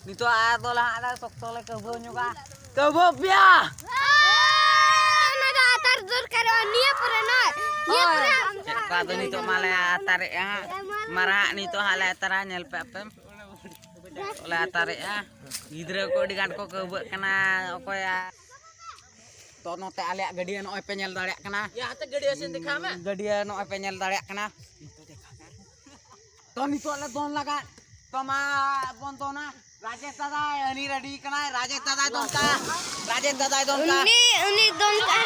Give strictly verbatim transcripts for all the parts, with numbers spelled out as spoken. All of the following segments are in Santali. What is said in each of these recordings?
ᱱᱤᱛᱚᱜ ᱟᱫᱚ ᱞᱟᱦᱟᱜ ᱞᱮ ᱥᱚᱠᱛᱚ ᱞᱮ ᱠᱟᱹᱣᱵᱟᱹᱣ ᱧᱚᱜᱟ᱾ ᱠᱟᱹᱣᱵᱟᱹᱣ ᱯᱮᱭᱟ᱾ ᱚᱱᱟ ᱫᱚ ᱟᱛᱟᱨ ᱫᱚᱨᱠᱟᱨᱚᱜᱼᱟ ᱱᱤᱭᱟᱹ ᱯᱚᱨᱮ ᱱᱚᱭ᱾ ᱱᱤᱭᱟᱹ ᱯᱚᱨᱮ ᱟᱢ ᱪᱮᱫ ᱠᱚ ᱟᱫᱚ ᱱᱤᱛᱚᱜ ᱢᱟᱞᱮ ᱟᱛᱟᱨᱮᱜᱼᱟ ᱦᱟᱸᱜ᱾ ᱢᱟᱨᱟᱜ ᱱᱤᱛᱚᱜ ᱦᱟᱸᱜ ᱞᱮ ᱟᱛᱟᱨᱟ, ᱧᱮᱞ ᱯᱮ ᱟᱯᱮ᱾ ᱞᱮ ᱟᱛᱟᱨᱮᱜᱼᱟ᱾ ᱜᱤᱫᱽᱨᱟᱹ ᱠᱚ ᱟᱹᱰᱤ ᱜᱟᱱ ᱠᱚ ᱠᱟᱹᱣᱵᱟᱹᱜ ᱠᱟᱱᱟ᱾ ᱚᱠᱚᱭᱟᱜ ᱛᱚ ᱱᱚᱛᱮ ᱟᱞᱮᱭᱟᱜ ᱜᱟᱹᱰᱭᱟᱹ ᱱᱚᱜᱼᱚᱭ ᱯᱮ ᱧᱮᱞ ᱫᱟᱲᱮᱭᱟᱜ ᱠᱟᱱᱟ᱾ ᱭᱟ, ᱦᱟᱛᱮ ᱜᱟᱹᱰᱭᱟᱹ ᱥᱮᱱ ᱫᱮᱠᱷᱟᱣ ᱢᱮ᱾ ᱜᱟᱹᱰᱭᱟᱹ ᱱᱚᱜᱼᱚᱭ ᱯᱮ ᱧᱮᱞ ᱫᱟᱲᱮᱭᱟᱜ ᱠᱟᱱᱟ᱾ ᱛᱚ ᱱᱤᱛᱚᱜ ᱞᱮ ᱫᱚᱱ ᱞᱟᱜᱟ᱾ ᱛᱚ ᱢᱟ ᱵᱚᱱ ᱫᱚᱱᱟ᱾ ᱨᱟᱡᱮᱥ ᱫᱟᱫᱟᱭ ᱦᱟᱹᱱᱤ ᱨᱮᱰᱤ ᱠᱟᱱᱟᱭ᱾ ᱨᱟᱡᱮᱥ ᱫᱟᱫᱟᱭ ᱫᱚᱱ ᱠᱟ᱾ ᱨᱟᱡᱮᱥ ᱫᱟᱫᱟᱭ ᱫᱚᱱ ᱠᱟ᱾ ᱩᱱᱤ, ᱩᱱᱤ ᱫᱚᱱ ᱠᱟ᱾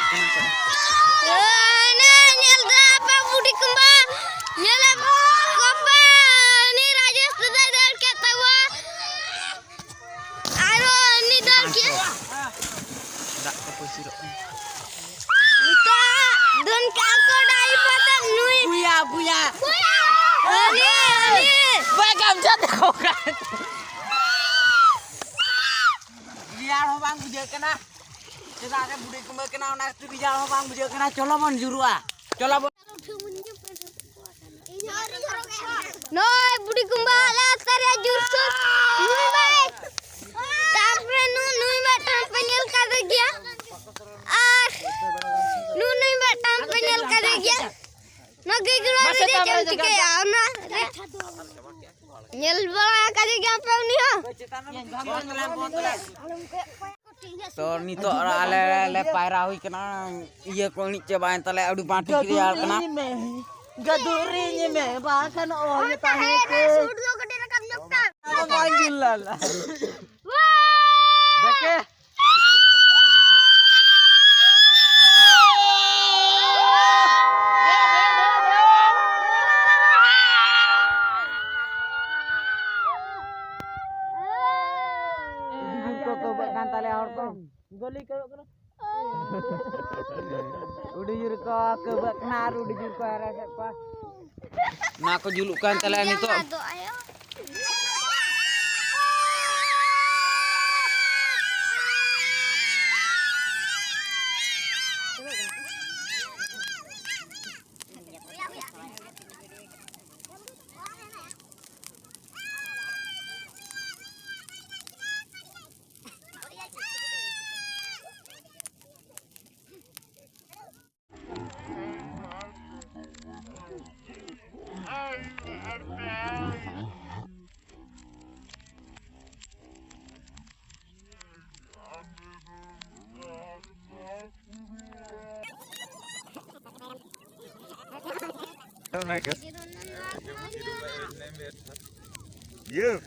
ᱚᱱᱮ ᱧᱮᱞ ᱫᱟ ᱟᱯᱟ ᱵᱩᱰᱷᱤ ᱠᱩᱢᱵᱟ᱾ ᱧᱮᱞ ᱟᱯᱟ ᱠᱚᱯᱟ᱾ ᱩᱱᱤ ᱨᱟᱡᱮᱥ ᱫᱟᱫᱟᱭ ᱫᱟᱹᱲ ᱠᱮᱫ ᱛᱟᱵᱚᱣᱟ᱾ ᱟᱨᱚ ᱩᱱᱤ ᱫᱚ ᱪᱮᱫ? ᱫᱟᱜ ᱠᱚ ᱯᱟᱹᱥᱤᱨᱚᱜ ᱠᱟᱱᱟ᱾ ᱱᱤᱛᱚᱜ ᱫᱚᱱ ᱠᱟᱜ ᱠᱚ ᱰᱟᱭᱵᱷᱟᱨ ᱱᱩᱭ᱾ ᱵᱩᱭᱟ, ᱵᱩᱭᱟ᱾ ᱩᱱᱤ, ᱩᱱᱤ᱾ ᱵᱟᱭ ᱜᱟᱢᱪᱷᱟ ᱛᱮ ᱦᱚᱸ ᱠᱟᱱ᱾ ᱨᱮᱭᱟᱲ ᱦᱚᱸ ᱵᱟᱝ ᱵᱩᱡᱷᱟᱹᱜ ᱠᱟᱱᱟ᱾ ᱪᱮᱫᱟᱜ ᱥᱮ ᱵᱩᱰᱷᱤ ᱠᱩᱢᱵᱟᱹ ᱠᱟᱱᱟ, ᱚᱱᱟ ᱠᱷᱟᱹᱛᱤᱨ ᱨᱮᱭᱟᱲ ᱦᱚᱸ ᱵᱟᱝ ᱵᱩᱡᱷᱟᱹᱜ ᱠᱟᱱᱟ᱾ ᱪᱚᱞᱚ ᱵᱚᱱ ᱡᱩᱨᱩᱜᱼᱟ᱾ ᱪᱚᱞᱚ ᱵᱚᱱ᱾ ᱱᱚᱜᱼᱚᱭ ᱵᱩᱰᱷᱤ ᱠᱩᱢᱵᱟ ᱟᱞᱮ ᱟᱛᱟᱨᱮ ᱡᱩᱨ ᱥᱩᱨ ᱱᱩᱭ ᱵᱟᱭ᱾ ᱛᱟᱨᱯᱚᱨᱮ ᱱᱩ-, ᱱᱩᱭ ᱢᱤᱫᱴᱟᱝ ᱯᱮ ᱧᱮᱞ ᱠᱟᱫᱮ ᱜᱮᱭᱟ᱾ ᱟᱨ ᱱᱩ-, ᱱᱩᱭ ᱢᱤᱫᱴᱟᱝ ᱯᱮ ᱧᱮᱞ ᱠᱟᱫᱮ ᱜᱮᱭᱟ᱾ ᱱᱚᱣᱟ ᱜᱟᱹᱭ ᱜᱟᱹᱲᱟ ᱨᱮ ᱪᱮᱫ ᱮᱢ ᱪᱤᱠᱟᱹᱭᱟ? ᱚᱱᱟ ᱨᱮ ᱧᱮᱞ ᱵᱟᱲᱟ ᱠᱟᱫᱮ ᱜᱮᱭᱟ ᱯᱮ ᱩᱱᱤ ᱦᱚᱸ? ᱛᱚ ᱱᱤᱛᱚᱜ ᱟᱞᱮ ᱞᱮ ᱯᱟᱭᱨᱟ ᱦᱩᱭ ᱠᱟᱱᱟ, ᱤᱭᱟᱹ ᱠᱚ ᱤᱬᱤᱡ ᱪᱟᱵᱟᱭᱮᱱ ᱛᱟᱞᱮᱭᱟ, ᱟᱹᱰᱤ ᱵᱟᱝ ᱴᱷᱤᱠ ᱨᱮᱭᱟᱲ ᱠᱟᱱᱟ᱾ ᱜᱟᱹᱫᱩᱨᱤᱧ ᱢᱮ, ᱜᱟᱹᱫᱩᱨᱤᱧ ᱢᱮ, ᱵᱟᱠᱷᱟᱱ ᱚᱞ ᱛᱟᱦᱮᱸ ᱠᱚ᱾ ᱥᱩᱴ ᱫᱚ ᱠᱟᱹᱴᱤᱡ ᱨᱟᱠᱟᱵ ᱧᱚᱜ ᱠᱟᱜ᱾ ᱵᱟᱝ ᱡᱩᱞ ᱞᱟᱞᱟ᱾ ᱫᱮᱠᱮ᱾ ᱡᱩᱨ ᱠᱚ ᱠᱟᱹᱣᱵᱟᱹᱜ ᱠᱟᱱ ᱛᱟᱞᱮᱭᱟ ᱦᱚᱲ ᱠᱚ᱾ ᱜᱚᱞᱤ ᱠᱚᱭᱚᱜ ᱠᱟᱱᱟ᱾ ᱟᱹᱰᱤ ᱡᱳᱨ ᱠᱚ ᱠᱟᱹᱣᱵᱟᱹᱜ ᱠᱟᱱᱟ ᱟᱨ ᱟᱹᱰᱤ ᱡᱳᱨ ᱠᱚ ᱦᱟᱨᱟ ᱠᱮᱫ ᱠᱚᱣᱟ᱾ ᱚᱱᱟ ᱠᱚ ᱡᱩᱞᱩᱜ ᱠᱟᱱ ᱛᱟᱞᱮᱭᱟ ᱱᱤᱛᱚᱜ᱾ Iya.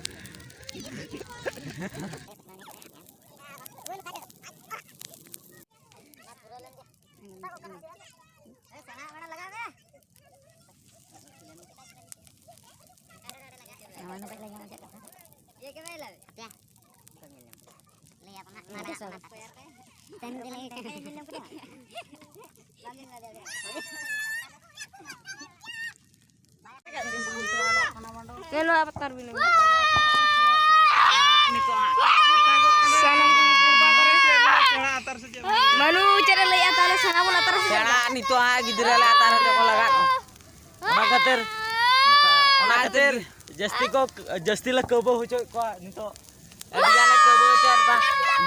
ᱧᱮᱞ ᱢᱮ, ᱟᱵᱟᱨ ᱛᱟᱨ ᱵᱤᱱ ᱟᱹᱜᱩ᱾ ᱥᱟᱱᱟᱢ ᱠᱚ ᱯᱩᱨᱵᱟ ᱠᱚᱨᱮ ᱪᱮᱫ ᱢᱮᱱᱟᱜᱼᱟ, ᱥᱮᱬᱟ ᱟᱛᱟᱨ ᱥᱮ ᱪᱮᱫ ᱢᱮᱱᱟᱜᱼᱟ? ᱢᱟᱱᱩ ᱪᱮᱫ ᱮ ᱞᱟᱹᱭᱮᱫᱼᱟ ᱛᱟᱦᱚᱞᱮ? ᱥᱮᱬᱟ ᱵᱚᱱ ᱟᱛᱟᱨ ᱦᱚᱪᱚ ᱥᱮᱬᱟ ᱠᱚᱣᱟ᱾ ᱱᱤᱛᱚᱜ ᱦᱟᱸᱜ ᱜᱤᱫᱽᱨᱟᱹ ᱞᱮ ᱟᱛᱟᱨ ᱦᱚᱪᱚ ᱠᱚ ᱞᱟᱜᱟᱜ ᱠᱚ᱾ ᱚᱱᱟ ᱠᱷᱟᱹᱛᱤᱨ, ᱚᱱᱟ ᱠᱷᱟᱹᱛᱤᱨ ᱡᱟᱹᱥᱛᱤ ᱠᱚ, ᱡᱟᱹᱥᱛᱤ ᱞᱮ ᱠᱟᱹᱣᱵᱟᱹ ᱦᱚᱪᱚᱭᱮᱫ ᱠᱚᱣᱟ ᱱᱤᱛᱚᱜ᱾ ᱟᱹᱰᱤ ᱜᱟᱱ ᱞᱮ ᱠᱟᱹᱣᱵᱟᱹ ᱦᱚᱪᱚᱭᱮᱫ ᱠᱚᱣᱟ᱾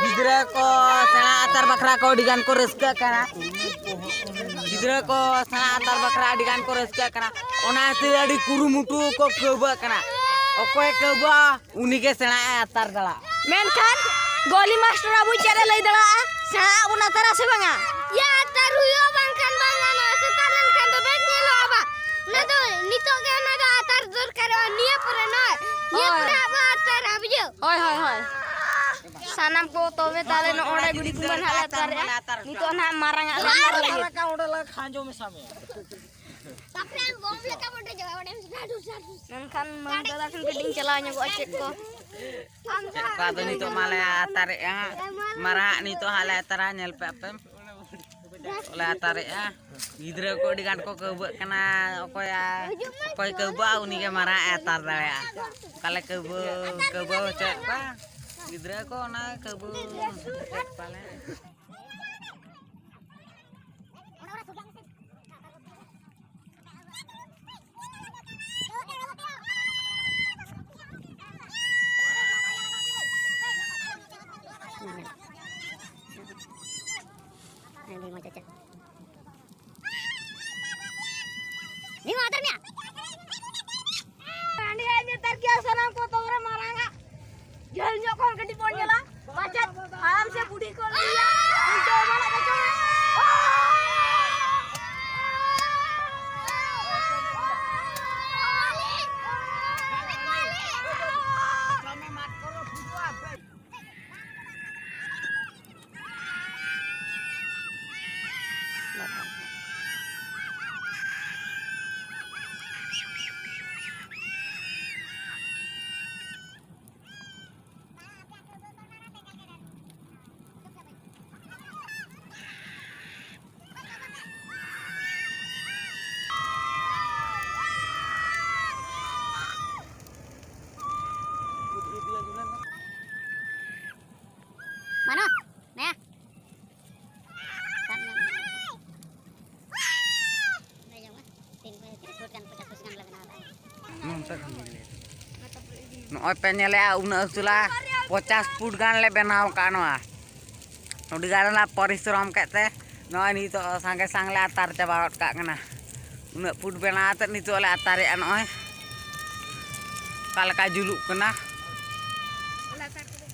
ᱜᱤᱫᱽᱨᱟᱹ ᱠᱚ ᱥᱮᱬᱟ ᱟᱛᱟᱨ ᱵᱟᱠᱷᱨᱟ ᱠᱚ ᱟᱹᱰᱤ ᱜᱟᱱ ᱠᱚ ᱨᱟᱹᱥᱠᱟᱹᱜ ᱠᱟᱱᱟ᱾ ᱜᱤᱫᱽᱨᱟᱹ ᱠᱚ ᱥᱮᱬᱟ ᱟᱛᱟᱨ ᱵᱟᱠᱷᱨᱟ ᱟᱹᱰᱤ ᱜᱟᱱ ᱠᱚ ᱨᱟᱹᱥᱠᱟᱹᱜ ᱠᱟᱱᱟ᱾ ᱚᱱᱟ ᱠᱷᱟᱹᱛᱤᱨ ᱟᱹᱰᱤ ᱠᱩᱨᱩᱢᱩᱴᱩ ᱠᱚ ᱠᱟᱹᱣᱵᱟᱹᱜ ᱠᱟᱱᱟ᱾ ᱚᱠᱚᱭ ᱠᱟᱹᱣᱵᱟᱹᱜᱼᱟ, ᱩᱱᱤ ᱜᱮ ᱥᱮᱬᱟᱭ ᱟᱛᱟᱨ ᱫᱟᱲᱮᱭᱟᱜᱼᱟ᱾ ᱢᱮᱱᱠᱷᱟᱱ ᱜᱚᱞᱤ ᱢᱟᱥᱴᱟᱨ ᱟᱵᱚ ᱪᱮᱫ ᱮ ᱞᱟᱹᱭ ᱫᱟᱲᱮᱭᱟᱜᱼᱟ? ᱥᱮᱬᱟ ᱟᱵᱚᱱ ᱟᱛᱟᱨᱟ ᱥᱮ ᱵᱟᱝᱟ? ᱭᱟ, ᱟᱛᱟᱨ ᱦᱩᱭᱩᱜᱼᱟ, ᱵᱟᱝᱠᱷᱟᱱ ᱵᱟᱝ ᱜᱟᱱᱚᱜᱼᱟ᱾ ᱥᱮᱛᱟᱜ ᱞᱮᱱᱠᱷᱟᱱ ᱫᱚ ᱵᱮᱥ ᱧᱮᱞᱚᱜᱼᱟ ᱵᱟ᱾ ᱚᱱᱟ ᱫᱚ ᱱᱤᱛᱚᱜ ᱜᱮ ᱚᱱᱟ ᱫᱚ ᱟᱛᱟᱨ ᱫᱚᱨᱠᱟᱨᱚᱜᱼᱟ, ᱱᱤᱭᱟᱹ ᱯᱚᱨᱮ ᱱᱚᱜᱼᱚᱭ᱾ ᱱᱤᱭᱟᱹ ᱦᱳᱭ᱾ ᱯᱚᱨᱮ ᱟᱵᱚ ᱟᱛᱟᱨᱟ, ᱵᱩᱡᱷᱟᱹᱣ? ᱦᱳᱭ, ᱦᱳᱭ, ᱦᱳᱭ᱾ ᱥᱟᱱᱟᱢ ᱠᱚ ᱛᱚᱵᱮ ᱛᱟᱦᱞᱮ ᱱᱚᱜᱼᱚᱭ ᱜᱩᱰᱤ ᱠᱚᱢᱟ ᱱᱟᱦᱟᱜ ᱞᱮ ᱟᱛᱟᱨᱮᱜᱼᱟ᱾ ᱱᱤᱛᱚᱜ ᱱᱟᱦᱟᱜ ᱢᱟᱨᱟᱝ ᱟᱜ ᱞᱮ ᱟᱛᱟᱨ ᱞᱟᱹᱜᱤᱫ᱾ ᱚᱸᱰᱮ ᱞᱮ ᱠᱷᱟᱸᱡᱚ ᱢᱮᱥᱟ ᱢᱮᱭᱟ᱾ ᱛᱟᱯᱚᱨᱮ ᱵᱚᱢ ᱞᱮᱠᱟ ᱵᱚᱱ ᱫᱮᱡᱚᱜᱼᱟ, ᱚᱸᱰᱮ ᱥᱟᱰᱩ, ᱥᱟᱰᱩ᱾ ᱢᱮᱱᱠᱷᱟᱱ ᱢᱟᱹᱭ ᱫᱟᱫᱟ ᱴᱷᱮᱱ ᱠᱟᱹᱴᱤᱡ ᱤᱧ ᱪᱟᱞᱟᱣ ᱧᱚᱜᱚᱜᱼᱟ ᱪᱮᱫ ᱠᱚ᱾ ᱪᱮᱫ ᱠᱚ ᱟᱫᱚ ᱱᱤᱛᱚᱜ ᱢᱟᱞᱮ ᱟᱛᱟᱨᱮᱜᱼᱟ ᱦᱟᱸᱜ᱾ ᱢᱟᱨᱟᱝ ᱟᱜ ᱱᱤᱛᱚᱜ ᱦᱟᱸᱜ ᱞᱮ ᱟᱛᱟᱨᱟ, ᱧᱮᱞ ᱯᱮ ᱟᱯᱮ᱾ ᱞᱮ ᱟᱛᱟᱨᱮᱜᱼᱟ᱾ ᱜᱤᱫᱽᱨᱟᱹ ᱠᱚ ᱟᱹᱰᱤ ᱜᱟᱱ ᱠᱚ ᱠᱟᱹᱣᱵᱟᱹᱜ ᱠᱟᱱᱟ᱾ ᱚᱠᱚᱭᱟ, ᱚᱠᱚᱭ ᱠᱟᱹᱣᱵᱟᱹᱜᱼᱟ, ᱩᱱᱤ ᱜᱮ ᱢᱟᱨᱟᱝ ᱮ ᱟᱛᱟᱨ ᱫᱟᱲᱮᱭᱟᱜᱼᱟ᱾ ᱚᱠᱟ ᱞᱮ ᱠᱟᱹᱣᱵᱟᱹ, ᱠᱟᱹᱣᱵᱟᱹ ᱦᱚᱪᱚᱭᱮᱫ ᱠᱚᱣᱟ᱾ ᱜᱤᱫᱽᱨᱟᱹ ᱠᱚ ᱚᱱᱟ ᱠᱟᱹᱣᱵᱟᱹ ᱦᱚᱪᱚᱭᱮᱫ ᱠᱚᱣᱟᱞᱮ᱾ ᱟᱹᱰᱤ ᱢᱚᱡᱽ, ᱟᱪᱪᱷᱟ᱾ ᱱᱤᱭᱟᱹ ᱟᱫᱟᱨ ᱢᱮᱭᱟ᱾ ᱦᱟᱸᱰᱮ ᱦᱮᱡ ᱱᱮᱛᱟᱨ ᱜᱮᱭᱟ ᱥᱟᱱᱟᱢ ᱠᱚ ᱛᱚᱵᱮ ᱢᱟᱨᱟᱝ ᱟᱜ ᱡᱷᱟᱹᱞ ᱧᱚᱜ ᱠᱷᱚᱱ ᱠᱟᱹᱴᱤᱡ ᱵᱚᱱ ᱧᱮᱞᱟ᱾ ᱯᱟᱪᱮᱫ ᱦᱟᱲᱟᱢ ᱥᱮ ᱵᱩᱰᱷᱤ ᱠᱚ ᱞᱟᱹᱭᱟ᱾ ᱱᱚᱜᱼᱚᱭ ᱯᱮ ᱧᱮᱞᱮᱜᱼᱟ, ᱩᱱᱟᱹᱜ ᱩᱥᱩᱞᱟ ᱯᱚᱪᱟᱥ ᱯᱷᱩᱴ ᱜᱟᱱ ᱞᱮ ᱵᱮᱱᱟᱣ ᱠᱟᱜᱼᱟ ᱱᱚᱣᱟ᱾ ᱟᱹᱰᱤ ᱜᱟᱱ ᱞᱮ ᱯᱚᱨᱤᱥᱨᱚᱢ ᱠᱮᱫ ᱛᱮ ᱱᱚᱜᱼᱚᱭ ᱱᱤᱛᱚᱜ ᱥᱟᱸᱜᱮ ᱥᱟᱝ ᱞᱮ ᱟᱛᱟᱨ ᱪᱟᱵᱟ ᱜᱚᱫ ᱠᱟᱜ ᱠᱟᱱᱟ᱾ ᱩᱱᱟᱹᱜ ᱯᱷᱩᱴ ᱵᱮᱱᱟᱣ ᱠᱟᱛᱮ ᱱᱤᱛᱚᱜ ᱞᱮ ᱟᱛᱟᱨᱮᱜᱼᱟ᱾ ᱱᱚᱜᱼᱚᱭ ᱚᱠᱟ ᱞᱮᱠᱟ ᱡᱩᱞᱩᱜ ᱠᱟᱱᱟ᱾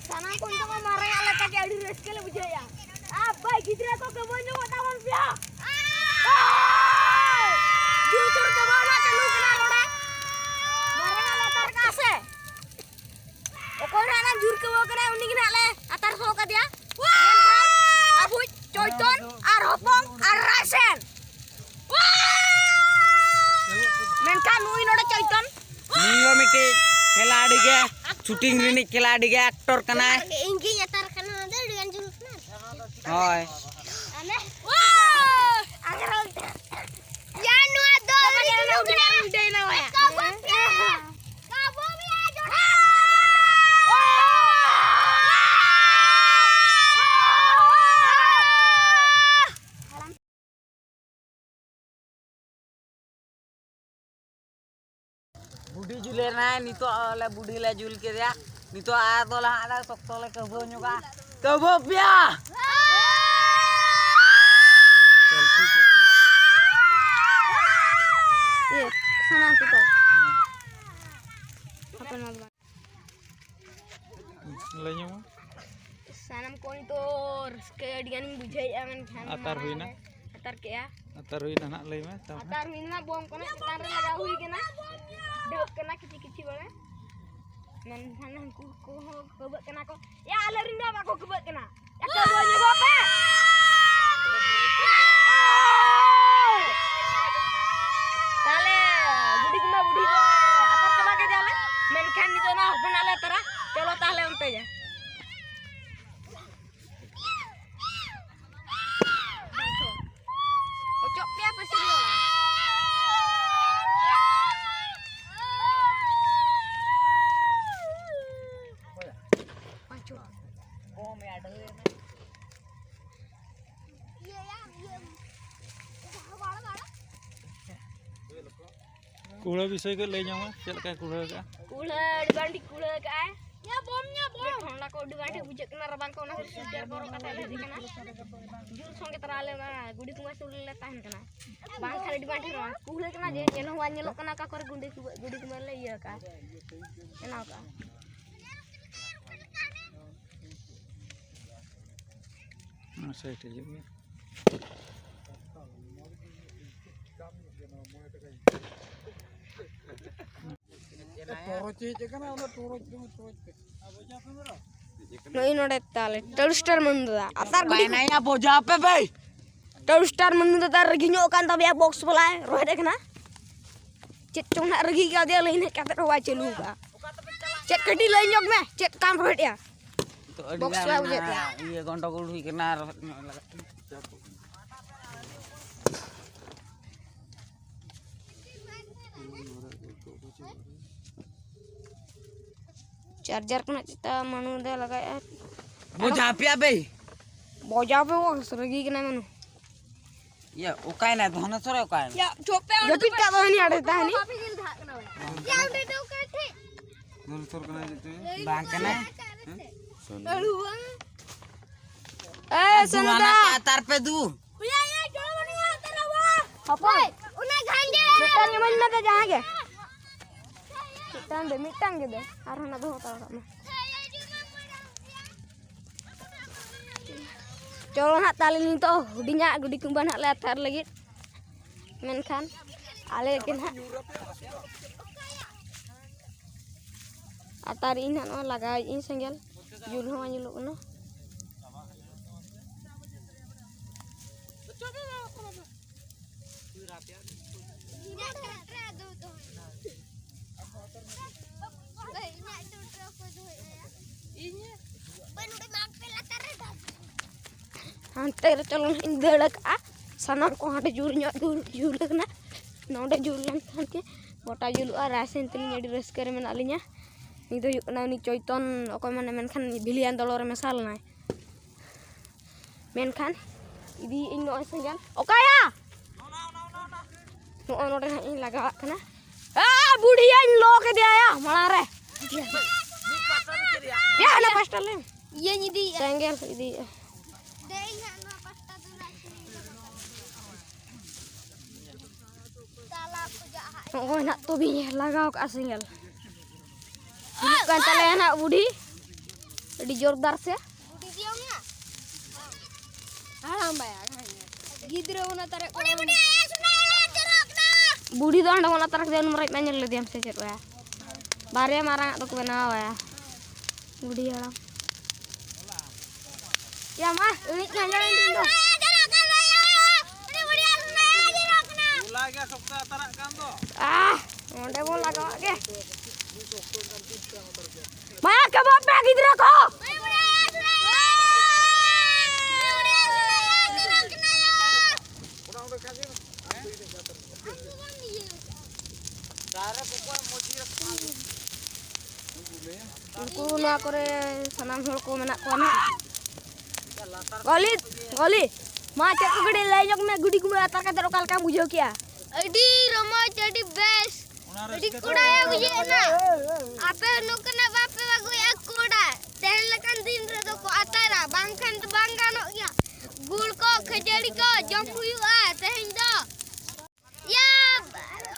ᱥᱟᱱᱟᱢ ᱠᱚ ᱱᱤᱛᱚᱜ ᱢᱟ ᱢᱟᱨᱟᱝ ᱟᱜ ᱞᱮᱠᱟ ᱜᱮ ᱟᱹᱰᱤ ᱨᱟᱹᱥᱠᱟᱹ ᱞᱮ ᱵᱩᱡᱷᱟᱹᱣᱮᱫᱼᱟ᱾ ᱟᱨ ᱵᱟᱭ ᱜᱤᱫᱽᱨᱟᱹ ᱠᱚ ᱠᱟᱹᱢᱟᱹ ᱧᱚᱜᱚᱜ ᱛᱟᱵᱚᱱ ᱯᱮᱭᱟ᱾ ᱡᱩᱞ ᱥᱩᱨ ᱪᱟᱵᱟᱣᱱᱟ, ᱪᱟᱹᱞᱩ ᱠᱟᱱᱟ ᱱᱚᱰᱮ᱾ ᱢᱟᱨᱟᱝ ᱟᱜ ᱞᱮ ᱟᱛᱟᱨ ᱠᱟᱜᱼᱟ ᱥᱮ? ᱚᱠᱚᱭ ᱱᱟᱦᱟᱜ ᱱᱟᱝ ᱡᱩᱨ ᱠᱟᱹᱣᱟᱹ ᱠᱟᱱᱟᱭ, ᱩᱱᱤ ᱜᱮ ᱱᱟᱦᱟᱜ ᱞᱮ ᱟᱛᱟᱨ ᱥᱚ ᱠᱟᱫᱮᱭᱟ᱾ ᱢᱮᱱᱠᱷᱟᱱ ᱟᱵᱚᱭᱤᱡ ᱪᱚᱭᱛᱚᱱ ᱟᱨ ᱦᱚᱯᱚᱱ ᱟᱨ ᱨᱟᱭᱥᱮᱱ᱾ ᱢᱮᱱᱠᱷᱟᱱ ᱱᱩᱭ ᱱᱚᱰᱮ ᱪᱚᱭᱛᱚᱱ᱾ ᱱᱩᱭ ᱦᱚᱸ ᱢᱤᱫᱴᱤᱡ ᱠᱷᱮᱞᱟᱲᱤ ᱜᱮ, ᱥᱩᱴᱤᱝ ᱨᱤᱱᱤᱡ ᱠᱷᱮᱞᱟᱲᱤ ᱜᱮ, ᱮᱠᱴᱚᱨ ᱠᱟᱱᱟᱭ᱾ ᱤᱧ ᱜᱤᱧ ᱟᱛᱟᱨ ᱠᱟᱱᱟ, ᱚᱱᱟ ᱫᱚ ᱟᱹᱰᱤ ᱜᱟᱱ ᱡᱩᱞᱩᱜ ᱠᱟᱱᱟ᱾ ᱦᱳᱭ᱾ ᱟᱞᱮ ᱟᱜᱽᱨᱟ ᱩᱞᱴᱟᱹ᱾ ᱭᱟ, ᱱᱚᱣᱟ ᱫᱚ ᱟᱹᱰᱤ ᱡᱩᱞᱩᱜ ᱠᱟᱱᱟ᱾ ᱩᱞᱴᱟᱹᱭᱮᱱᱟ ᱵᱟᱭᱟ᱾ ᱠᱟᱵᱚ ᱯᱮᱭᱟ᱾ ᱠᱟᱵᱚ ᱯᱮᱭᱟ, ᱡᱚᱲᱟ᱾ ᱵᱩᱰᱷᱤ ᱡᱩᱞᱮᱱᱟᱭ, ᱱᱤᱛᱚᱜ ᱞᱮ ᱵᱩᱰᱷᱤ ᱞᱮ ᱡᱩᱞ ᱠᱮᱫᱮᱭᱟ᱾ ᱱᱤᱛᱚᱜ ᱟᱨ ᱫᱚ ᱞᱟᱦᱟᱜ ᱞᱮ ᱥᱚᱠᱛᱚ ᱞᱮ ᱠᱟᱹᱵᱷᱟᱹᱣ ᱧᱚᱜᱟ᱾ ᱠᱟᱹᱵᱷᱟᱹᱣ ᱯᱮᱭᱟ᱾ ᱤᱭᱟᱹ, ᱥᱟᱱᱟᱢ ᱠᱚ᱾ ᱦᱟᱯᱮ ᱱᱚᱣᱟ ᱫᱚ ᱵᱟᱝ᱾ ᱞᱟᱹᱭ ᱧᱚᱜ ᱢᱮ᱾ ᱥᱟᱱᱟᱢ ᱠᱚ ᱱᱤᱛᱚᱜ ᱨᱟᱹᱥᱠᱟᱹ ᱟᱹᱰᱤ ᱜᱟᱱᱤᱧ ᱵᱩᱡᱷᱟᱹᱣᱮᱫᱼᱟ, ᱢᱮᱱᱠᱷᱟᱱ ᱟᱛᱟᱨ ᱱᱚᱣᱟ ᱦᱩᱭᱱᱟ᱾ ᱞᱮ ᱟᱛᱟᱨ ᱠᱮᱜᱼᱟ᱾ ᱟᱛᱟᱨ ᱦᱩᱭᱱᱟ ᱱᱟᱦᱟᱜ, ᱞᱟᱹᱭ ᱢᱮ ᱛᱟᱨᱯᱚᱨᱮ᱾ ᱟᱛᱟᱨ ᱦᱩᱭᱱᱟ, ᱵᱚᱢ ᱠᱚ ᱱᱟᱜ ᱪᱮᱛᱟᱱ ᱨᱮ ᱞᱟᱜᱟᱣ ᱦᱩᱭ ᱠᱟᱱᱟ, ᱰᱷᱟᱹᱣᱟᱹᱜ ᱠᱟᱱᱟ ᱠᱤᱪᱷᱤ ᱠᱤᱪᱷᱤ ᱵᱚᱞᱮ, ᱢᱮᱱᱠᱷᱟᱱ ᱦᱟᱹᱱᱠᱩ ᱠᱚᱦᱚᱸ ᱠᱟᱹᱵᱟᱹᱜ ᱠᱟᱱᱟ ᱠᱚ᱾ ᱭᱟ, ᱟᱞᱮ ᱨᱮᱱ ᱫᱚ ᱵᱟᱠᱚ ᱠᱟᱹᱵᱟᱹᱜ ᱠᱟᱱᱟ᱾ ᱭᱟ, ᱠᱟᱹᱵᱟᱹᱜ ᱧᱚᱜᱚᱜ ᱯᱮ᱾ ᱛᱟᱦᱞᱮ ᱵᱩᱰᱷᱤ ᱠᱤᱝᱵᱟ ᱵᱩᱰᱷᱤ ᱫᱚ ᱟᱛᱟᱨ ᱪᱟᱵᱟ ᱠᱮᱫᱮᱭᱟᱞᱮ, ᱢᱮᱱᱠᱷᱟᱱ ᱱᱤᱛᱚᱜ ᱚᱱᱟ ᱦᱚᱯᱚᱱᱟᱜ ᱞᱮ ᱟᱛᱟᱨᱟ᱾ ᱪᱚᱞᱚ ᱛᱟᱦᱞᱮ ᱚᱱᱛᱮ ᱜᱮ᱾ ᱚᱪᱚᱜ ᱯᱮᱭᱟ ᱯᱮ ᱥᱤᱨᱭᱟᱹᱞ᱾ ᱯᱟᱸᱪᱚ᱾ ᱠᱩᱲᱟᱹ ᱵᱤᱥᱚᱭ ᱠᱚ ᱞᱟᱹᱭ ᱧᱚᱜ ᱢᱮ, ᱪᱮᱫ ᱞᱮᱠᱟᱭ ᱠᱩᱲᱟᱹ ᱠᱟᱜᱼᱟ? ᱠᱩᱲᱟᱹ ᱟᱹᱰᱤ ᱵᱟᱝ ᱴᱷᱤᱠ ᱠᱩᱲᱟᱹ ᱠᱟᱜᱼᱟᱭ᱾ ᱭᱟ ᱵᱚᱢ, ᱭᱟ ᱵᱚᱢ᱾ ᱴᱷᱚᱱᱰᱟ ᱠᱚ ᱟᱹᱰᱤ ᱵᱟᱝ ᱴᱷᱤᱠ ᱵᱩᱡᱷᱟᱹᱜ ᱠᱟᱱᱟ, ᱨᱟᱵᱟᱝ ᱠᱚ, ᱚᱱᱟ ᱠᱷᱟᱹᱛᱤᱨ ᱥᱩᱴᱟᱨ ᱠᱚ ᱦᱚᱨᱚᱜ ᱠᱟᱛᱮ ᱞᱮ ᱦᱮᱡ ᱟᱠᱟᱱᱟ᱾ ᱡᱩᱨ ᱥᱚᱸᱜᱮ ᱛᱟᱨᱟ ᱟᱞᱮ ᱚᱱᱟ ᱜᱩᱰᱤ ᱠᱚᱢᱟ ᱥᱩᱨ ᱨᱮᱞᱮ ᱛᱟᱦᱮᱱ ᱠᱟᱱᱟ᱾ ᱵᱟᱝᱠᱷᱟᱱ ᱟᱹᱰᱤ ᱵᱟᱝ ᱴᱷᱤᱠ ᱠᱩᱲᱟᱹ ᱠᱟᱱᱟ ᱡᱮ ᱧᱮᱞ ᱦᱚᱸ ᱵᱟᱝ ᱧᱮᱞᱚᱜ ᱠᱟᱱᱟ ᱚᱠᱟ ᱠᱚᱨᱮ ᱜᱩᱰᱤ ᱠᱚ, ᱜᱩᱰᱤ ᱠᱚᱢᱟ ᱞᱮ ᱤᱭᱟᱹ ᱠᱟᱜᱼᱟ, ᱵᱮᱱᱟᱣ ᱠᱟᱜᱼᱟ᱾ ᱚᱱᱟ ᱥᱟᱭᱤᱰ ᱦᱤᱡᱩᱜ ᱢᱮ᱾ ᱱᱩᱭ ᱱᱚᱰᱮ ᱛᱟᱞᱮ ᱴᱚᱞ ᱥᱴᱟᱨ ᱢᱟᱹᱱᱩ ᱫᱟ ᱟᱛᱟᱨ ᱜᱩᱰᱤ ᱠᱚ᱾ ᱵᱟᱭᱱᱟᱭᱟ ᱵᱚᱡᱟ ᱯᱮ ᱵᱷᱟᱭ᱾ ᱴᱚᱞ ᱥᱴᱟᱨ ᱢᱟᱹᱱᱩ ᱫᱟ ᱛᱟᱨ ᱨᱟᱹᱜᱤ ᱧᱚᱜ ᱠᱟᱱ ᱛᱟᱵᱮᱭᱟ, ᱵᱚᱠᱥ ᱵᱟᱞᱟᱭ ᱨᱚᱦᱮᱫ ᱠᱟᱱᱟ᱾ ᱪᱮᱫ ᱪᱚᱝ ᱱᱟᱜ ᱨᱟᱹᱜᱤ ᱠᱟᱫᱮᱭᱟ, ᱞᱟᱹᱭᱤᱱ ᱦᱮᱡ ᱠᱟᱛᱮ ᱦᱚᱸ ᱵᱟᱭ ᱪᱟᱹᱞᱩ ᱠᱟᱜᱼᱟ᱾ ᱪᱮᱫ ᱠᱟᱹᱴᱤᱡ ᱞᱟᱹᱭ ᱧᱚᱜ ᱢᱮ, ᱪᱮᱫ ᱠᱟᱢ ᱨᱚᱦᱮᱫ ᱮᱜᱼᱟ? ᱱᱤᱛᱚᱜ ᱟᱹᱰᱤ ᱵᱚᱠᱥ ᱜᱟᱱ ᱵᱟᱭ ᱵᱩᱡᱷᱟᱹᱣ ᱛᱟᱭᱟ᱾ ᱤᱭᱟᱹ ᱜᱚᱱᱰᱚᱜᱳᱞ ᱦᱩᱭ ᱠᱟᱱᱟ, ᱨᱚᱦᱮᱫ ᱧᱚᱜ ᱞᱟᱜᱟᱜ ᱠᱟᱱᱟ᱾ ᱪᱟᱨᱡᱟᱨ ᱠᱷᱚᱱᱟᱜ ᱪᱮᱛᱟ ᱢᱟᱹᱱᱩ ᱫᱚ ᱞᱟᱜᱟᱭᱮᱜᱼᱟ᱾ ᱵᱚᱡᱷᱟ ᱯᱮᱭᱟ ᱵᱮ᱾ ᱵᱚᱡᱷᱟ ᱯᱮ ᱵᱚᱥ, ᱨᱟᱹᱜᱤ ᱠᱟᱱᱟᱭ ᱢᱟᱹᱱᱩ᱾ ᱤᱭᱟᱹ, ᱚᱠᱟᱭᱱᱟᱭ? ᱫᱷᱚᱱᱮᱥᱣᱚᱨ ᱚᱠᱟᱭᱱᱟᱭ? ᱭᱟ, ᱪᱩᱯ ᱯᱮ, ᱡᱟᱹᱯᱤᱫ ᱠᱟᱜ ᱫᱚ ᱦᱟᱹᱱᱤ ᱟᱲᱮ ᱛᱟᱦᱮᱱᱤᱡ᱾ ᱭᱟ, ᱚᱸᱰᱮ ᱫᱚ ᱚᱠᱟ ᱴᱷᱮᱡ? ᱫᱷᱚᱱᱮᱥᱣᱚᱨ ᱠᱟᱱᱟᱭ ᱡᱮᱛᱮ᱾ ᱵᱟᱝ ᱠᱟᱱᱟᱭ᱾ ᱟᱹᱲᱩ ᱵᱟᱝ᱾ ᱮ, ᱫᱩ ᱥᱮᱱᱚᱛᱟ᱾ ᱟᱱᱟ ᱠᱟ ᱛᱟᱨ ᱯᱮ ᱫᱩ᱾ ᱦᱚᱯᱚᱱ, ᱚᱱᱟ ᱜᱷᱟᱱᱡᱮ᱾ ᱢᱤᱫᱴᱟᱝ ᱮᱢᱟᱹᱧ ᱢᱮ ᱛᱚ ᱡᱟᱦᱟᱸ ᱜᱮ᱾ ᱢᱤᱫᱴᱟᱝ ᱫᱮ, ᱢᱤᱫᱴᱟᱝ ᱜᱮ ᱫᱮ᱾ ᱟᱨ ᱦᱟᱱᱟ ᱫᱚᱦᱚ ᱦᱟᱛᱟᱲ ᱠᱟᱜ ᱢᱮ᱾ ᱪᱚᱞᱚ ᱱᱟᱦᱟᱜ ᱛᱟᱦᱞᱮ ᱱᱤᱛᱚᱜ ᱦᱩᱰᱤᱧᱟᱜ ᱜᱩᱰᱤ ᱠᱩᱢᱵᱟᱹ ᱱᱟᱦᱟᱜ ᱞᱮ ᱟᱛᱟᱨ ᱞᱟᱹᱜᱤᱫ᱾ ᱢᱮᱱᱠᱷᱟᱱ ᱟᱞᱮ ᱜᱮ ᱱᱟᱦᱟᱜ ᱟᱛᱟᱨ ᱤᱧ ᱱᱟᱦᱟᱜ ᱱᱚᱜᱼᱚᱭ ᱞᱟᱜᱟᱣᱮᱫ ᱟᱹᱧ ᱥᱮᱸᱜᱮᱞ᱾ ᱡᱩᱞ ᱦᱚᱸ ᱵᱟᱝ ᱡᱩᱞᱩᱜ ᱠᱟᱱᱟ᱾ ᱦᱟᱱᱛᱮ ᱨᱮ ᱪᱚᱞᱚ ᱱᱟᱦᱟᱜ ᱤᱧ ᱫᱟᱹᱲ ᱠᱟᱜᱼᱟ᱾ ᱥᱟᱱᱟᱢ ᱠᱚ ᱦᱟᱸᱰᱮ ᱡᱩᱞ ᱧᱚᱜ ᱡᱩᱞ, ᱡᱩᱞ ᱠᱟᱱᱟ᱾ ᱱᱚᱰᱮ ᱡᱩᱞ ᱞᱮᱱᱠᱷᱟᱱ ᱜᱮ ᱜᱚᱴᱟ ᱡᱩᱞᱩᱜᱼᱟ᱾ ᱨᱟᱭᱥᱮᱱ ᱛᱟᱹᱞᱤᱧ ᱟᱹᱰᱤ ᱨᱟᱹᱥᱠᱟᱹ ᱨᱮ ᱢᱮᱱᱟᱜ ᱞᱤᱧᱟ᱾ ᱩᱱᱤ ᱫᱚ ᱦᱩᱭᱩᱜ ᱠᱟᱱᱟ ᱩᱱᱤ ᱪᱚᱭᱛᱚᱱ, ᱚᱠᱚᱭ ᱢᱟᱱᱮ ᱢᱮᱱᱠᱷᱟᱱ ᱵᱷᱤᱞᱤᱭᱟᱱ ᱫᱚᱞᱚ ᱨᱮ ᱢᱮᱥᱟ ᱞᱮᱱᱟᱭ᱾ ᱢᱮᱱᱠᱷᱟᱱ ᱤᱫᱤᱭᱮᱫ ᱟᱹᱧ ᱱᱚᱜᱼᱚᱭ ᱥᱮᱸᱜᱮᱞ᱾ ᱚᱠᱟᱭᱟ? ᱱᱚᱜᱼᱚᱭ ᱱᱚᱰᱮ ᱦᱟᱸᱜ ᱤᱧ ᱞᱟᱜᱟᱣᱟᱜ ᱠᱟᱱᱟ᱾ ᱟ, ᱵᱩᱲᱦᱤᱭᱟᱹᱧ ᱞᱚ ᱠᱮᱫᱮᱭᱟ ᱭᱟ ᱢᱟᱲᱟᱝ ᱨᱮ᱾ ᱭᱟ, ᱦᱟᱱᱟ ᱯᱟᱥᱴᱟ ᱞᱮ᱾ ᱤᱭᱟᱹᱧ ᱤᱫᱤᱭᱮᱫᱼᱟ᱾ ᱥᱮᱸᱜᱮᱞ ᱤᱫᱤᱭᱮᱫᱼᱟ᱾ ᱫᱮ, ᱤᱧ ᱦᱟᱸᱜ ᱱᱚᱣᱟ ᱯᱟᱥᱴᱟ ᱫᱚ ᱱᱟᱜ ᱪᱟᱞᱟᱣ ᱠᱷᱚᱡᱟᱜ ᱦᱟᱸᱜ᱾ ᱱᱚᱜᱼᱚᱭ ᱱᱟᱜ ᱛᱚᱵᱮᱧ ᱞᱟᱜᱟᱣ ᱠᱟᱜᱼᱟ ᱥᱮᱸᱜᱮᱞ᱾ ᱦᱩᱭᱩᱜ ᱠᱟᱱ ᱛᱟᱞᱮᱭᱟ ᱱᱟᱜ ᱵᱩᱰᱷᱤ᱾ ᱟᱹᱰᱤ ᱡᱳᱨᱫᱟᱨ ᱥᱮ᱾ ᱵᱩᱰᱷᱤ ᱫᱤᱭᱟᱹᱝ ᱭᱟ᱾ ᱦᱟᱲᱟᱢ ᱵᱟᱭᱟ, ᱜᱤᱫᱽᱨᱟᱹ ᱚᱱᱟ ᱛᱟᱨᱮ ᱠᱚ᱾ ᱵᱩᱰᱷᱤ ᱫᱚ ᱦᱟᱸᱰᱮ ᱚᱱᱟ ᱛᱟᱨᱮ ᱠᱚ ᱩᱱᱩᱢ ᱨᱮ ᱢᱟ ᱧᱮᱞ ᱞᱮᱫᱮᱭᱟᱢ ᱥᱮ ᱪᱮᱫ ᱵᱟᱭᱟ? ᱵᱟᱨᱭᱟ ᱢᱟᱨᱟᱝ ᱟᱜ ᱫᱚᱠᱚ ᱵᱮᱱᱟᱣ ᱟᱭᱟ᱾ ᱵᱩᱰᱷᱤ ᱦᱟᱲᱟᱢ᱾ ᱭᱟ ᱢᱟ, ᱩᱱᱤ ᱠᱷᱟᱸᱡᱚᱲ ᱤᱧ ᱫᱚ᱾ ᱦᱚᱞᱟ ᱜᱮ ᱥᱚᱠᱛᱚ ᱟᱛᱟᱨᱟᱜ ᱠᱟᱱ ᱫᱚ᱾ ᱟᱦ, ᱚᱸᱰᱮ ᱵᱚᱱ ᱞᱟᱜᱟᱣᱟᱜ ᱜᱮ᱾ ᱢᱟ, ᱠᱮᱵᱚᱜ ᱯᱮ ᱜᱤᱫᱽᱨᱟᱹ ᱠᱚ᱾ ᱩᱱᱠᱩ ᱱᱚᱣᱟ ᱠᱚᱨᱮ ᱥᱟᱱᱟᱢ ᱦᱚᱲ ᱠᱚ ᱢᱮᱱᱟᱜ ᱠᱚᱣᱟ ᱱᱟᱦᱟᱜ᱾ ᱜᱚᱞᱤ, ᱜᱚᱞᱤ, ᱢᱟ ᱪᱮᱫ ᱠᱚ ᱠᱟᱹᱴᱤᱡ ᱞᱟᱹᱭ ᱧᱚᱜ ᱢᱮ, ᱜᱩᱰᱤ ᱜᱩᱢᱟᱹ ᱟᱛᱟᱨ ᱠᱟᱛᱮ ᱚᱠᱟ ᱞᱮᱠᱟᱢ ᱵᱩᱡᱷᱟᱹᱣ ᱠᱮᱜᱼᱟ? ᱟᱹᱰᱤ ᱨᱚᱢᱚᱡᱽ, ᱟᱹᱰᱤ ᱵᱮᱥ, ᱟᱹᱰᱤ ᱠᱚᱲᱟ ᱵᱩᱡᱷᱟᱹᱜ ᱠᱟᱱᱟ᱾ ᱟᱯᱮ ᱱᱚᱝᱠᱟᱱᱟᱜ ᱵᱟᱯᱮ ᱟᱹᱜᱩᱭᱟ ᱠᱚᱲᱟ᱾ ᱛᱮᱦᱮᱧ ᱞᱮᱠᱟᱱ ᱫᱤᱱ ᱨᱮᱫᱚ ᱠᱚ ᱟᱛᱟᱨᱟ, ᱵᱟᱝᱠᱷᱟᱱ ᱫᱚ ᱵᱟᱝ ᱜᱟᱱᱚᱜ ᱜᱮᱭᱟ᱾ ᱜᱩᱲ ᱠᱚ, ᱠᱷᱟᱹᱡᱟᱹᱲᱤ ᱠᱚ ᱡᱚᱢ ᱦᱩᱭᱩᱜᱼᱟ ᱛᱮᱦᱮᱧ ᱫᱚ᱾ ᱭᱟ,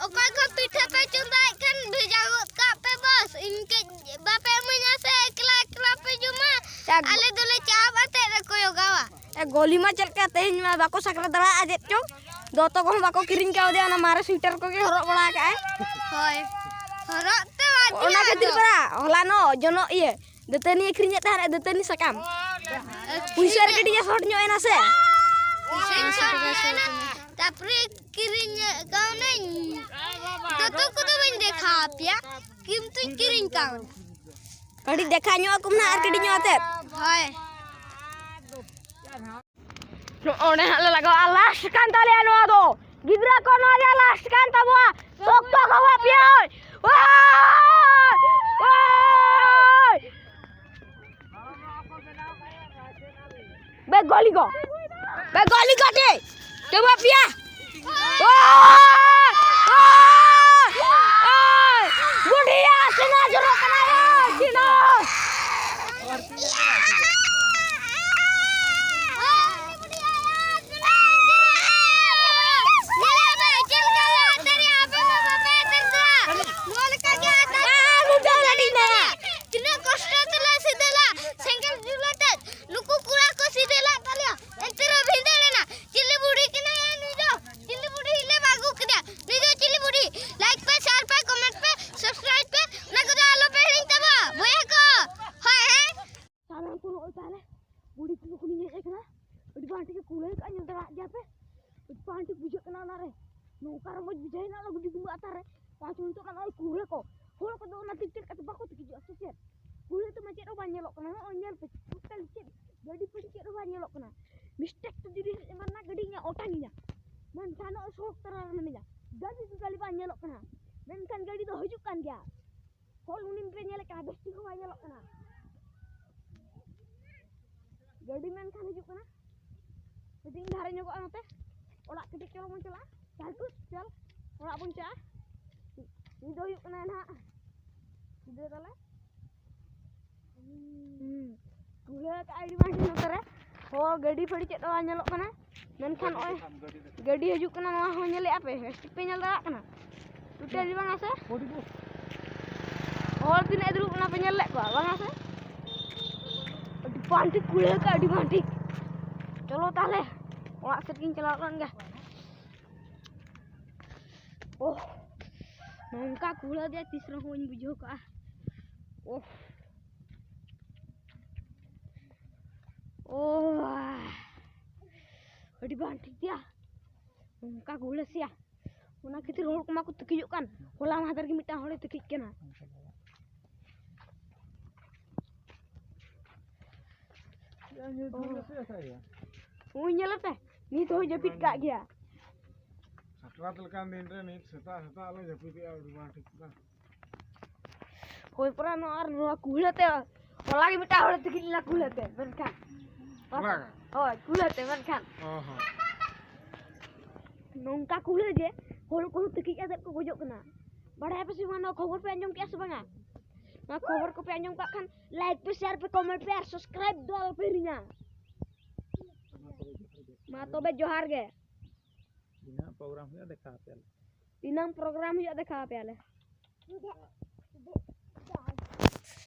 ᱚᱠᱚᱭ ᱠᱚ ᱯᱤᱴᱷᱟᱹ ᱯᱮ ᱪᱚᱸᱫᱟᱭᱮᱫ ᱠᱷᱟᱱ ᱵᱷᱮᱡᱟ ᱜᱚᱫ ᱠᱟᱜ ᱯᱮ ᱵᱚᱥ᱾ ᱤᱧ ᱠᱟᱹᱡ ᱵᱟᱯᱮ ᱤᱢᱟᱹᱧᱟ ᱥᱮ ᱮᱠᱞᱟ ᱮᱠᱞᱟ ᱯᱮ ᱡᱚᱢᱟ? ᱪᱟ ᱜᱚ- ᱟᱞᱮ ᱫᱚᱞᱮ ᱪᱟᱯ ᱟᱛᱮᱫ ᱞᱮ ᱠᱚᱭᱚᱜᱟᱣᱟ᱾ ᱮ, ᱜᱚᱞᱤ ᱢᱟ ᱪᱮᱫ ᱞᱮᱠᱟ ᱛᱮᱦᱮᱧ ᱢᱟ ᱵᱟᱠᱚ ᱥᱟᱠᱨᱟᱛ ᱫᱟᱲᱮᱭᱟᱜᱼᱟ ᱪᱮᱫ ᱪᱚᱝ? ᱫᱚᱛᱚ ᱠᱚᱦᱚᱸ ᱵᱟᱠᱚ ᱠᱤᱨᱤᱧ ᱠᱟᱣᱫᱮᱭᱟ, ᱚᱱᱟ ᱢᱟᱨᱮ ᱥᱩᱭᱴᱟᱨ ᱠᱚᱜᱮ ᱦᱚᱨᱚᱜ ᱵᱟᱲᱟ ᱟᱠᱟᱜᱼᱟᱭ᱾ ᱦᱳᱭ, ᱦᱚᱨᱚᱜ ᱛᱮ ᱵᱟᱫ ᱚᱱᱟ ᱜᱮᱭᱟ ᱠᱷᱟᱹᱛᱤᱨ ᱟᱫᱚ᱾ ᱯᱟᱨᱟ ᱦᱚᱞᱟᱱᱚᱜ ᱡᱚᱱᱚᱜ ᱤᱭᱟᱹ ᱫᱟᱹᱛᱟᱹᱱᱤ ᱟᱹᱠᱷᱨᱤᱧᱮᱫ ᱛᱟᱦᱮᱸᱱᱟ, ᱫᱟᱹᱛᱟᱹᱱᱤ ᱥᱟᱠᱟᱢ᱾ ᱯᱩᱭᱥᱟᱹ ᱨᱮ ᱠᱟᱹᱴᱤᱡ ᱮ ᱥᱚᱨᱴ ᱧᱚᱜ ᱮᱱᱟ ᱥᱮ? ᱯᱩᱭᱥᱟᱹᱧ ᱥᱚᱨᱴ ᱧᱚᱜ ᱮᱱᱟ᱾ ᱛᱟᱯᱚᱨᱮ ᱠᱤᱨᱤᱧ ᱠᱟᱣᱱᱟᱹᱧ᱾ ᱫᱚᱛᱚ ᱠᱚᱫᱚ ᱵᱟᱹᱧ ᱫᱮᱠᱷᱟᱣ ᱟᱯᱮᱭᱟ, ᱠᱤᱱᱛᱩᱧ ᱠᱤᱨᱤᱧ ᱠᱟᱣᱱᱟ᱾ ᱠᱟᱹᱴᱤᱡ ᱫᱮᱠᱷᱟ ᱧᱚᱜ ᱟᱠᱚ ᱱᱟᱦᱟᱜ ᱟᱨ ᱠᱟᱹᱴᱤᱡ ᱧᱚᱜ ᱟᱛᱮᱫ᱾ ᱦᱳᱭ᱾ ᱱᱚᱜᱼᱚ ᱱᱚᱰᱮ ᱦᱟᱸᱜ ᱞᱮ ᱞᱟᱜᱟᱣᱟ, ᱞᱟᱥᱴ ᱠᱟᱱ ᱛᱟᱞᱮᱭᱟ ᱱᱚᱣᱟ ᱫᱚ᱾ ᱜᱤᱫᱽᱨᱟᱹ ᱠᱚ, ᱱᱚᱣᱟ ᱜᱮ ᱞᱟᱥᱴ ᱠᱟᱱ ᱛᱟᱵᱚᱣᱟ᱾ ᱥᱚᱠᱛᱚ ᱠᱚ ᱦᱚᱦᱚ ᱟᱯᱮᱭᱟ᱾ ᱳᱭ! ᱳᱭ! ᱵᱮ ᱜᱚᱞᱤ ᱜᱚ᱾ ᱵᱮ ᱜᱚᱞᱤ ᱜᱚ ᱴᱷᱤᱠ᱾ ᱛᱮ ᱵᱟᱯᱤᱭᱟ᱾ ᱳᱭ! ᱳᱭ! ᱠᱩᱲᱤ ᱠᱚ ᱠᱷᱚᱱᱤᱧ ᱦᱮᱡ ᱟᱠᱟᱱᱟ᱾ ᱟᱹᱰᱤ ᱵᱟᱝ ᱴᱷᱤᱠ ᱠᱩᱞᱟᱹᱭ ᱠᱟᱜ ᱧᱮᱞ ᱫᱟᱲᱮᱭᱟᱜ ᱜᱮᱭᱟ ᱯᱮ᱾ ᱟᱹᱰᱤ ᱵᱟᱝ ᱴᱷᱤᱠ ᱵᱩᱡᱷᱟᱹᱜ ᱠᱟᱱᱟ ᱚᱱᱟᱨᱮ᱾ ᱱᱚᱝᱠᱟ ᱨᱚᱢᱚᱡᱽ ᱵᱩᱡᱷᱟᱹᱣ ᱮᱱᱟ ᱚᱱᱟ ᱜᱩᱰᱤ ᱰᱩᱢᱵᱩ ᱟᱛᱟᱨ ᱨᱮ᱾ ᱯᱟᱸᱪ ᱢᱤᱱᱤᱴ ᱚᱱᱟ ᱱᱚᱜᱼᱚᱭ ᱠᱩᱞᱟᱹ ᱠᱚ᱾ ᱦᱚᱲ ᱠᱚᱫᱚ ᱚᱱᱟ ᱛᱮ ᱪᱮᱫ ᱠᱟᱛᱮ ᱵᱟᱠᱚ ᱛᱤᱠᱤᱡᱚᱜᱼᱟ ᱥᱮ ᱪᱮᱫ? ᱠᱩᱞᱟᱹ ᱛᱮᱢᱟ ᱪᱮᱫ ᱦᱚᱸ ᱵᱟᱝ ᱧᱮᱞᱚᱜ ᱠᱟᱱᱟ᱾ ᱱᱚᱜᱼᱚᱭ ᱧᱮᱞ ᱯᱮ, ᱴᱳᱴᱟᱞ ᱪᱮᱫ ᱜᱟᱹᱰᱤ ᱯᱷᱟᱹᱰᱤ ᱪᱮᱫ ᱦᱚᱸ ᱵᱟᱝ ᱧᱮᱞᱚᱜ ᱠᱟᱱᱟ᱾ ᱢᱤᱥᱴᱮᱠ ᱛᱮ ᱡᱩᱫᱤ ᱦᱮᱡ ᱮᱢᱟᱱ ᱱᱟ ᱜᱟᱹᱰᱤ ᱤᱧᱟᱹᱜ ᱚᱴᱟᱝ ᱤᱧᱟ᱾ ᱢᱮᱱᱠᱷᱟᱱ ᱱᱚᱜᱼᱚᱭ ᱥᱚᱲᱚᱠ ᱛᱟᱞᱟ ᱨᱮ ᱢᱤᱱᱟᱹᱧᱟ᱾ ᱜᱟᱹᱰᱤ ᱫᱚ ᱜᱟᱹᱰᱤ ᱵᱟᱝ ᱧᱮᱞᱚᱜ ᱠᱟᱱᱟ᱾ ᱢᱮᱱᱠᱷᱟᱱ ᱜᱟᱹᱰᱤ ᱫᱚ ᱦᱤᱡᱩᱜ ᱠᱟᱱ ᱜᱮᱭᱟ᱾ ᱦᱚᱲ ᱩᱱᱤ ᱯᱮ ᱧᱮᱞᱮ ᱠᱟᱱᱟ, ᱵᱮᱥ ᱴᱷᱤᱠ ᱦᱚᱸ ᱵᱟᱭ ᱧᱮᱞᱚᱜ ᱠᱟᱱᱟ᱾ ᱜᱟᱹᱰᱤ ᱢᱮᱱᱠᱷᱟᱱ ᱦᱤᱡᱩᱜ ᱠᱟᱱᱟ᱾ ᱠᱟᱹᱴᱤᱡ ᱤᱧ ᱫᱷᱟᱨᱮ ᱧᱚᱜᱚᱜᱼᱟ ᱱᱚᱛᱮ᱾ ᱚᱲᱟᱜ ᱠᱟᱹᱴᱤᱡ ᱪᱚᱞᱚ ᱵᱚᱱ ᱪᱟᱞᱟᱜᱼᱟ᱾ ᱪᱟᱞ ᱛᱚ, ᱪᱟᱞ᱾ ᱚᱲᱟᱜ ᱵᱚᱱ ᱪᱟᱞᱟᱜᱼᱟ᱾ ᱱᱤᱛ ᱫᱚ ᱦᱩᱭᱩᱜ ᱠᱟᱱᱟ ᱱᱟᱦᱟᱜ ᱧᱤᱫᱟᱹ ᱛᱟᱞᱮ᱾ ᱦᱩᱸ᱾ ᱠᱩᱞᱟᱹ ᱠᱟᱜᱼᱟ ᱟᱹᱰᱤ ᱵᱟᱝ ᱴᱷᱤᱠ ᱱᱚᱛᱮ ᱨᱮ᱾ ᱦᱚᱸ, ᱜᱟᱹᱰᱤ ᱯᱷᱟᱹᱰᱤ ᱪᱮᱫ ᱦᱚᱸ ᱵᱟᱝ ᱧᱮᱞᱚᱜ ᱠᱟᱱᱟ᱾ ᱢᱮᱱᱠᱷᱟᱱ ᱱᱚᱜᱼᱚᱭ ᱜᱟᱹᱰᱤ ᱦᱤᱡᱩᱜ ᱠᱟᱱᱟ, ᱱᱚᱣᱟ ᱦᱚᱸ ᱧᱮᱞᱮᱫᱼᱟ ᱯᱮ, ᱵᱮᱥ ᱴᱷᱤᱠ ᱯᱮ ᱧᱮᱞ ᱫᱟᱲᱮᱭᱟᱜ ᱠᱟᱱᱟ? ᱴᱳᱴᱟᱞ ᱵᱟᱝᱟ ᱥᱮ? ᱦᱚᱲ ᱛᱤᱱᱟᱹᱜ ᱫᱩᱲᱩᱵ ᱠᱟᱱᱟ ᱯᱮ ᱧᱮᱞ ᱞᱮᱫ ᱠᱚᱣᱟ, ᱵᱟᱝᱟ ᱥᱮ? ᱟᱹᱰᱤ ᱵᱟᱝ ᱴᱷᱤᱠ ᱠᱩᱞᱟᱹ ᱠᱟᱜᱼᱟ, ᱟᱹᱰᱤ ᱵᱟᱝ ᱴᱷᱤᱠ᱾ ᱪᱚᱞᱚ ᱛᱟᱦᱞᱮ, ᱚᱲᱟᱜ ᱥᱮᱫ ᱜᱤᱧ ᱪᱟᱞᱟᱣ ᱞᱮᱱ ᱜᱮ᱾ ᱳᱦ, ᱱᱚᱝᱠᱟ ᱠᱩᱲᱟᱹ ᱫᱮ ᱛᱤᱥ ᱨᱮᱦᱚᱸ ᱵᱟᱹᱧ ᱵᱩᱡᱷᱟᱹᱣ ᱠᱟᱜᱼᱟ᱾ ᱳᱦ, ᱳᱦ, ᱟᱹᱰᱤ ᱵᱟᱝ ᱴᱷᱤᱠ ᱜᱮᱭᱟ᱾ ᱱᱚᱝᱠᱟ ᱠᱩᱲᱟᱹ ᱥᱮᱭᱟ᱾ ᱚᱱᱟ ᱠᱷᱟᱹᱛᱤᱨ ᱦᱚᱲ ᱠᱚᱢᱟ ᱠᱚ ᱛᱤᱠᱤᱡᱚᱜ ᱠᱟᱱ᱾ ᱦᱚᱞᱟ ᱢᱟᱦᱫᱮᱨ ᱜᱮ ᱢᱤᱫᱴᱟᱝ ᱦᱚᱲᱮ ᱛᱤᱠᱤᱡ ᱠᱟᱱᱟ᱾ ᱩᱭ ᱧᱮᱞ ᱯᱮ, ᱱᱤᱛ ᱦᱚᱸᱭ ᱡᱟᱹᱯᱤᱫ ᱠᱟᱜ ᱜᱮᱭᱟ᱾ ᱥᱟᱠᱨᱟᱛ ᱞᱮᱠᱟᱱ ᱫᱤᱱ ᱨᱮ ᱱᱤᱛ ᱥᱮᱛᱟᱜ ᱥᱮᱛᱟᱜ ᱞᱮ ᱡᱟᱹᱯᱤᱫᱮᱜᱼᱟ, ᱟᱹᱰᱤ ᱵᱟᱝ ᱴᱷᱤᱠ ᱠᱟᱱᱟ᱾ ᱦᱳᱭ ᱯᱚᱨᱟ ᱱᱚᱣᱟ ᱟᱨ ᱱᱚᱣᱟ ᱠᱩᱦᱲᱟᱹ ᱛᱮ ᱦᱚᱞᱟ ᱜᱮ ᱢᱤᱫᱴᱟᱝ ᱦᱚᱲᱮ ᱛᱤᱠᱤᱡ ᱞᱮᱱᱟ ᱠᱩᱦᱲᱟᱹ ᱛᱮ, ᱢᱮᱱᱠᱷᱟᱱ ᱚᱱᱟ ᱜᱮ? ᱦᱳᱭ, ᱠᱩᱦᱲᱟᱹ ᱛᱮ, ᱢᱮᱱᱠᱷᱟᱱ ᱚ ᱦᱚᱸ᱾ ᱱᱚᱝᱠᱟ ᱠᱩᱦᱲᱟᱹ ᱡᱮ ᱦᱚᱲ ᱠᱚ ᱛᱤᱠᱤᱡ ᱠᱟᱛᱮ ᱠᱚ ᱜᱚᱡᱚᱜ ᱠᱟᱱᱟ᱾ ᱵᱟᱲᱟᱭ ᱯᱮ ᱥᱮ ᱵᱟᱝ, ᱱᱚᱣᱟ ᱠᱷᱚᱵᱚᱨ ᱯᱮ ᱟᱸᱡᱚᱢ ᱠᱮᱜᱼᱟ ᱥᱮ ᱵᱟᱝᱟ? ᱱᱚᱣᱟ ᱠᱷᱚᱵᱚᱨ ᱠᱚᱯᱮ ᱟᱸᱡᱚᱢ ᱠᱟᱜ ᱠᱷᱟᱱ like ᱯᱮ, share ᱯᱮ, comment ᱯᱮ ᱟᱨ subscribe ᱫᱚ ᱟᱞᱚᱯᱮ ᱦᱤᱲᱤᱧᱟ᱾ ᱢᱟ ᱛᱚᱵᱮ ᱡᱚᱦᱟᱨ ᱜᱮ᱾ ᱛᱤᱱᱟᱹᱜ program ᱦᱩᱭᱩᱜᱼᱟ ᱫᱮᱠᱷᱟᱣ ᱟᱯᱮᱭᱟᱞᱮ᱾ ᱛᱤᱱᱟᱹᱝ program ᱦᱩᱭᱩᱜᱼᱟ ᱫᱮᱠᱷᱟᱣ ᱟᱯᱮᱭᱟᱞᱮ᱾